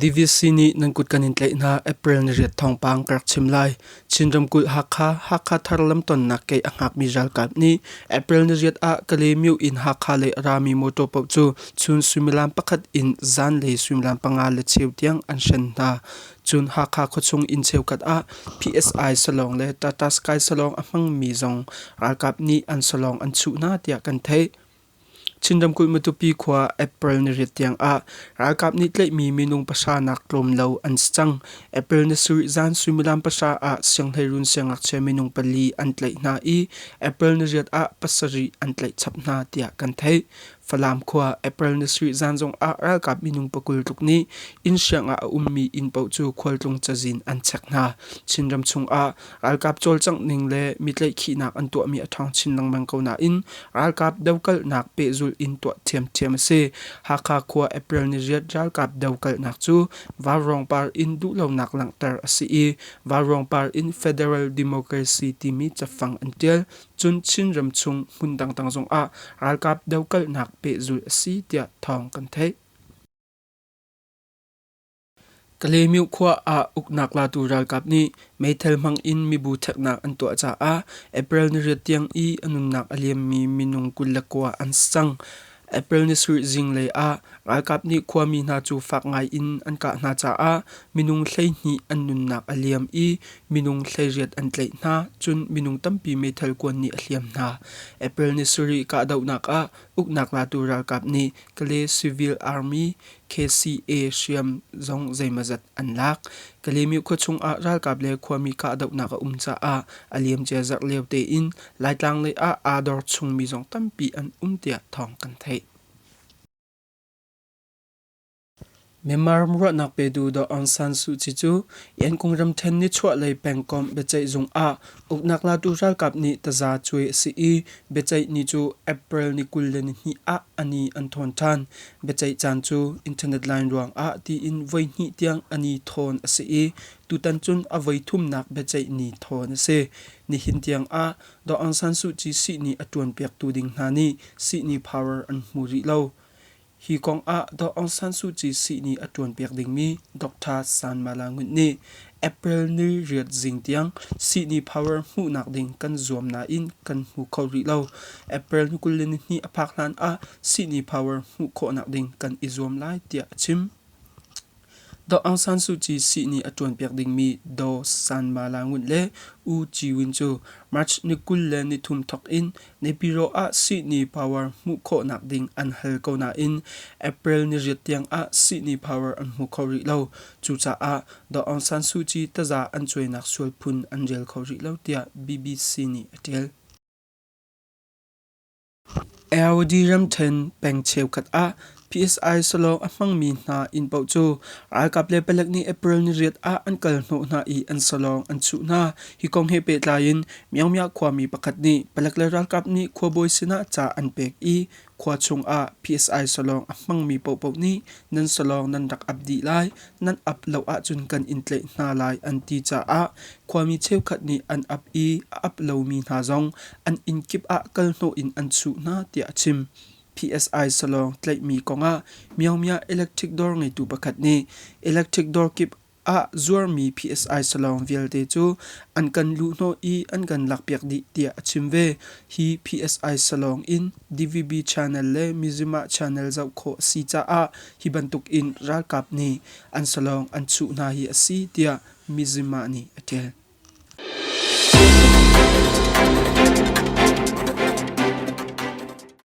DVC nih nan kut kan in tlaih hna. April ni riat thawngpang ka rak chim lai. Chin ramkulh Hakha, Hakha thar lamtonnak kei a hngakmi ralkap nih April ni riat ah Kalaymyo in Hakha lei a rami motor paoh cu chun suimilam pakhat in zanlei suimilam panga le cheu tiang an hren hna. Cun Hakha khuachung inn cheukhat ah PSI salawng le Tata Sky salawng a hmangmi zong ralkap nih an salawng an chuh hna tiah kan theih. Chin ramkulh Matupi khua April ni riat tiang ah ralkap nih tlaihmi minung pahra nak tlawm lo an si cang. April ni sarih zan suimilam pahra ah sianghleirun siangngakchia minung pali an tlaih hna i April ni riat ah pasarih an tlaih chap hna tiah kan theih. Falam khua April ni sarih zan zong ah ralkap minung pakul tluk nih inn siang ah a ummi inn paoh cu khualtlung cazin an chek hna. Chinram chung ah ralkap cawlcangh ning le mi tlaihkhihnak an tuahmi a ṭhawng chin lengmang ko nain ralkap dokalhnak pehzulh in tuah ṭhiamṭhiam a si. Hakha khua April ni riat ralkap dokalhnak cu Vaurawng par in duhlonak langhter a si i Vaurawng par in Federal Democracy timi cafang an ṭial. Cun Chinram chung hmun dangdang zongah ralkap dokalhnak pehzulh a si tiah thawng kan theih. Kalaymyo khua ah uknak latu ralkap nih meithal hmang in mibu ṭheknak an tuah caah April ni riat tiang i a nunnak a liammi minung 29 an si cang. April ni sarih zinglei ah ralkap nih khuami hna cu fak ngai in an kah hna caah minung 12 an nunnak a liam i minung 18 an tlaih hna, cun minung tampi meithal kuan nih a hliam hna. April ni sarih kahdohnak ah uknak latu ralkap nih Kalay Civil Army KCA hriam zong zeimawzat an lak. Kalaymyo khuachung ah ralkap le khuami kahdohnak a um caah a liamcia zarh lio tein Laitlang lei ah aa dor chungmi zong tampi an um tiah thawng kan theih. Myanmar ram ruahnak petu Daw Aung San Suu Kyi cu Yangon ramṭhen nichuahlei pengkomh biaceihzung ah uknak latu ralkap nih taza cuai a si i biaceih ni cu April ni 22 ah a ni an thawn ṭhan. Biaceih caan cu internet line ruangah tiin voihnih tiang a ni thawn a si i tutan cun a voithumnak biaceih ni thawn a si. Nihin tiang ah Daw Aung San Suu Kyi sihni a ṭuanpiaktu ding hna nih sihni power an hmu rih lo. Hi kong ah Daw Aung San Suu Kyi sihni a ṭuanpiak dingmi Dr. San Mala Ngunt nih April ni riat zing tiang sihni power hmuhnak ding kan zuam nain kan hmu kho rih lo. April ni 22 a phak hlan ah sihni power hmuh khawhnak ding kan i zuam lai tiah a chim. Daw Aung San Suu Kyi sihni a ṭuanpiak dingmi Daw San Ma La Ngunt le U Kyi Win cu March ni 23 thawk in Naypyidaw ah sihni power hmuh khawhnak ding an hal ko nain April ni riat tiang ah sihni power an hmu kho rih lo. Cucaah Daw Aung San Suu Kyi taza an cuainak sual phun an rel kho rih lo tiah BBC nih a ṭial. Audi ramṭhen peng cheukhat ah PSI salawng a hmangmi hna inn paoh cu ralkap le palek nih April ni riat ah an kal hnawh hna i an salawng an chuh hna. Hi kong he pehtlai in Myaungmya khuami pakhat nih palek le ralkap nih khuabawi sinah ca an pek i Khua chungah PSI salawng a hmangmi paohpaoh nih nan salawng nan rak ap dih lai, nan ap lo ahcun kan in tlaih hna lai an ti caah khuami cheukhat nih an ap i a ap lomi hna zong an inn kip ah kalhnawh in an chuh hna tiah a chim. PSI salawng tlaihmi kongah Myaungmya electric dawr ngeitu pakhat nih electric dawr kip ah zuarmi PSI salawng vialte cu an kan luhhnawh i an kan lakpiak dih tiah a chim ve. Hi PSI salawng in DVB channel le Mizzima channel zoh khawh a si caah hi bantuk in ralkap nih an salawng an chuh hna hi a si tiah Mizzima nih a ṭial.